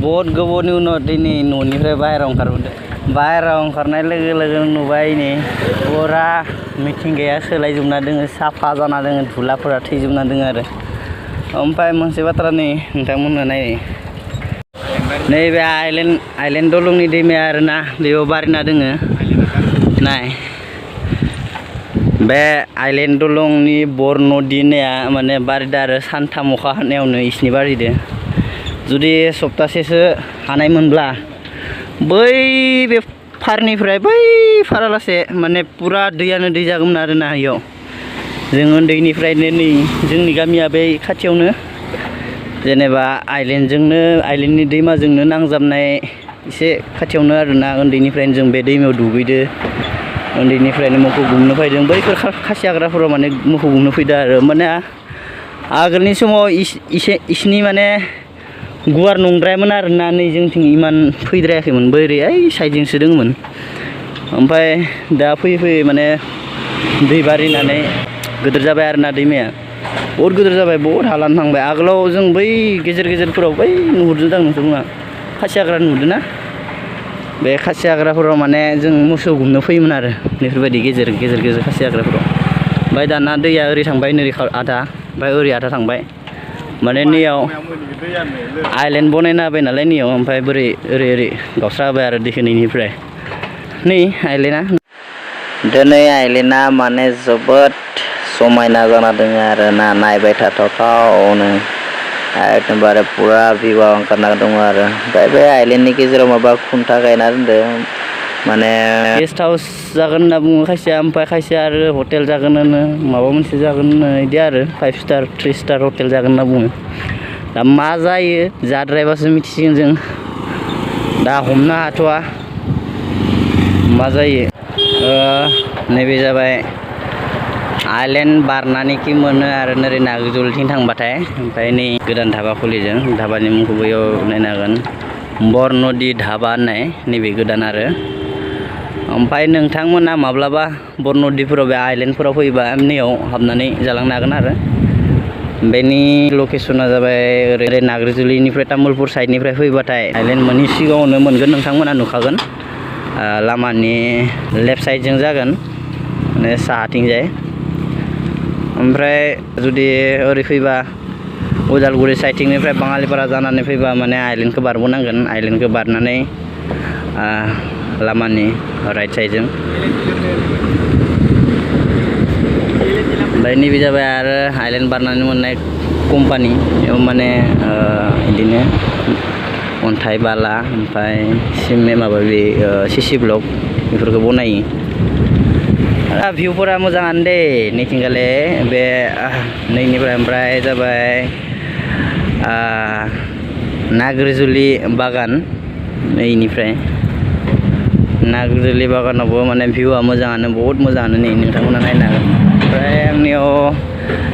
बहुत गोबावनि उनाव दिनै न'निफ्राय बाहेरायाव ओंखारबोदों बाहेरायाव ओंखारनाय लोगो लोगो नुबाय नै पुरा मिथिंगाया सोलायजोबना दोङो साफा जाना दोङो धुलाफोरा थैजोबना दोङो आरो ओमफ्राय मोनसे बाथ्रा नै नोंथांमोननो नाय नैबे आइलेण्ड दलंनि दैमाया आरोना बेयाव बारिना दोङो नाय बे आइलेण्ड दलंनि बर नदि होननाया माने बारिदो आरो सानथाम अखा हानायावनो इसिनि बारिदो जुदि सप्तासेसो हानायमोनब्ला बै बे फारनिफ्राय बै फारालासे माने पुरा दैयानो दै जागौमोन आरोना इयाव जों उन्दैनिफ्रायनो नै जोंनि गामिया बै खाथियावनो जेनेबा आइलेण्डनि दैमाजोंनो नांजाबनाय एसे खाथियावनो आरोना उन्दैनिफ्रायनो जों बे दैमायाव दुगैदो उन्दैनिफ्रायनो मोखौ गुमनो फैदों बैफोर खासि हाग्राफोराव माने मोखौ गुमनो फैदो आरो माने आगोलनि समाव इसिनि माने गुवार नंद्रायामोन आरोना नै जोंथिं इमान फैद्रायाखैमोन बोरै ओइ साइडजोंसो दङमोन ओमफ्राय दा फैयै फैयै माने दै बारिनानै गिदिर जाबाय आरोना दैमाया बहुत गिदिर जाबाय बहुत हालानो थांबाय आगोलाव जों बै गेजेरफोराव बै नुहुरदों दां नोंथांमोना खासि हाग्रा नुदों ना बे खासि हाग्राफोराव माने जों मोसौ गुमनो फैयोमोन आरो बेफोरबायदि गेजेर खासि हाग्राफोराव ओमफ्राय दाना दैया ओरै थांबाय नोरै आधा ओमफ्य ओरै आधा थांबाय माने नैयाव आइलेण्ड बनायना होबाय नालाय नैयाव ओमफ्राय बोरै ओरै गावस्रा होबाय आरो दैखौ नैनिफ्राय नै आइलेण्डआ दिनै आइलेण्डआ माने जोबोद समायना जाना दङ आरोना नायबाय थाथावथावनो एकदमबारे पुरा भिउआ ओंखारना दङ आरो ओमफ्राय बे आइलेण्डनि गेजेराव माबा खुन्था गायना दोनदों माने गेस्ट हाउस जागोन होनना बुङो खायसेया ओमफ्राय खायसेया आरो हटेल जागोन होनो माबा मोनसे जागोन होनो बिदि आरो 5 स्टार 3 स्टार हटेल जागोन होनना बुङो दा मा जायो जाद्रायबासो मिथिसिगोन जों दा हमनो हाथ'वा मा जायो नैबे जाबाय आइलेण्ड बारनानैखि मोनो आरो नोरै नागजुलथिं थांबाथाय ओमफ्राय नै गोदान धाबा खुलिदों धाबानि मुंखौ बैयाव नायनो हागोन बर नदि धाबा होननाय नैबे गोदान आरो ओमफ्राय नोंथांमोना माब्लाबा बर नदिफोराव बे आइलेण्डफोराव फैयोबा नैयाव हाबनानै जालांनो हागोन आरो बेनि लकेसना जाबाय ओरै नाग्रिजुलिनिफ्राय तामुलपुर साइडनिफ्राय फैबाथाय आइलेण्ड मोननि सिगाङावनो मोनगोन नोंथांमोना नुखागोन लामानि लेफ्ट साइडजों जागोन माने साहाथिंजाय ओमफ्राय जुदि ओरै फैबा उदालगुरि साइडथिंनिफ्राय बाङालिपारा जानानै फैबा माने आइलेण्डखौ बारबोनांगोन आइलेण्डखौ बारनानै लामानि राइट साइडजों ओमफ्राय नैबे जाबाय आरो आइलेण्ड बारनानै मोननाय कम्पानि बेयाव माने बिदिनो अन्थाइ बाला ओमफ्राय सिमेन्ट माबा बे सिसि ब्लक बेफोरखौ बनायो भिउफोरा मोजाङानो दे नैथिंगाले बे नैनिफ्राय ओमफ्राय जाबाय नाग्रिजुलि बागान नैनिफ्राय नाग्रिजुलि बागानावबो माने भिउआ मोजाङानो बहुत मोजाङानो नै नोंथांमोना नायनो हागोन ओमफ्राय आंनियाव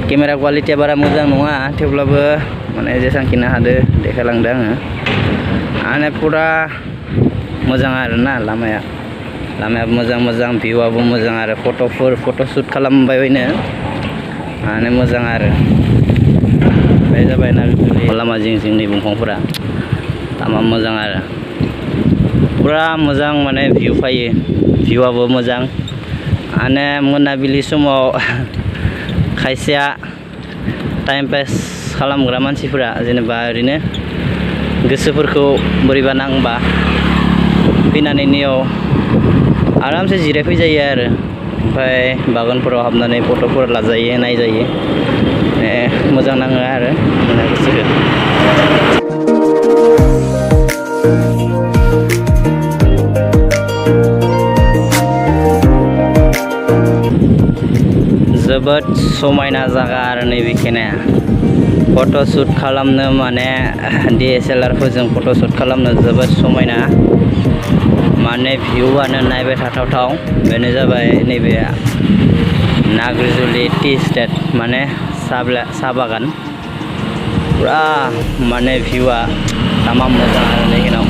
केमेरा क्वालिटिया बारा मोजां नङा थेवब्लाबो माने जेसांखिनो हादो देखायलांदो आङो माने पुरा मोजां आरोना लामायाबो मोजां भिउआबो मोजां आरो फट'शुट खालामबाय बायनो माने मोजां आरो बे जाबाय नाग्रिजुलि लामा जिं नै दंफांफोरा लामा मोजां आरो पुरा मोजां माने भिउ फैयो भिउआबो मोजां माने मोनाबिलि समाव खायसेया टाइम पास खालामग्रा मानसिफोरा जेनेबा ओरैनो गोसोफोरखौ बोरैबा नांबा फैनानै नैयाव आरामसे जिरायफैजायो आरो ओमफ्राय बागानफोराव हाबनानै फट'फोर लाजायो नायजायो मोजां नाङो आरो गोसोखौ जोबोद समायना जागा आरो नैबे खेनाया फट'शुट खालामनो माने DSLR फोरजों फट'शुट खालामनो जोबोद समायना माने भिउआनो नायबाय थाथावथाव बेनो जाबाय नैबे नाग्रिजुलि टि स्टेट माने साहा बागान पुरा माने भिउआ तामाम मोजां आरो नैखिनाव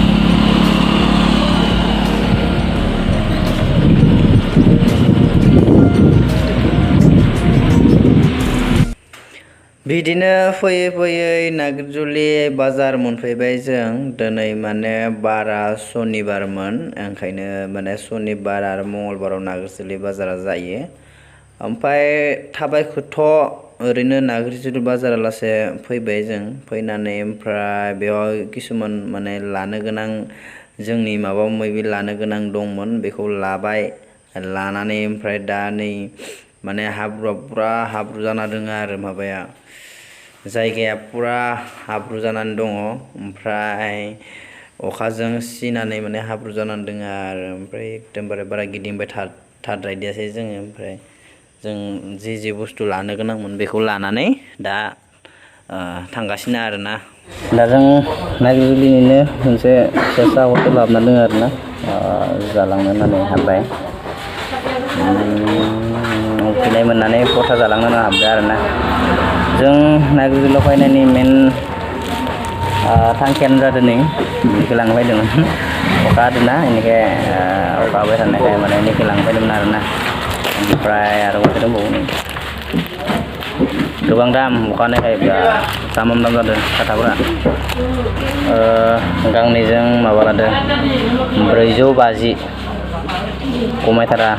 बिदिनो फैयै फैयै नागिरजुलि बाजार मोनफैबाय जों दिनै माने बारा सनिबारमोन ओंखायनो माने सनिबार आरो मंगलबाराव नागिरजुलि बाजारा जायो ओमफ्राय थाबायखोथ' ओरैनो नागिरजुलि बाजारा लासे फैबाय जों फैनानै ओमफ्राय बेयाव किसुमान माने लानो गोनां जोंनि माबा माबि लानो गोनां दंमोन बेखौ लाबाय लानानै ओमफ्राय दा नै माने हाब्रुआ पुरा हाब्रु जाना दोङो आरो माबाया जायगाया पुरा हाब्रु जानानै दङ ओमफ्राय अखाजों सिनानै माने हाब्रु जानानै दोङो आरो ओमफ्राय एकदमबारे बारा गिदिंबाय थाद्रायदियासै जोङो ओमफ्राय जों जि बुस्थु लानो गोनांमोन बेखौ लानानै दा थांगासिनो आरोना दा जों नागिरजुलिनिनो मोनसे फिसा हटेल हाबना दङ आरोना जालांनो होननानै हाबबाय उखैनाय मोननानै फथा जालांनो होनना हाबबाय आरोना जों नागिरजुलियाव फैनायनि मेन थांखियानो जादों नै बेखौ लांनो फैदोंमोन अखा हादोंना बेनिखाय अखा हाबाय थानायखाय माने बेखौ लांनो फैदोंमोन आरोना ओमफ्राय आरो गंसे दंबावो नै गोबां दाम अखा हानायखाय दाम जादों साथाफोरा गांनैजों माबा लादों 450 खमायथारा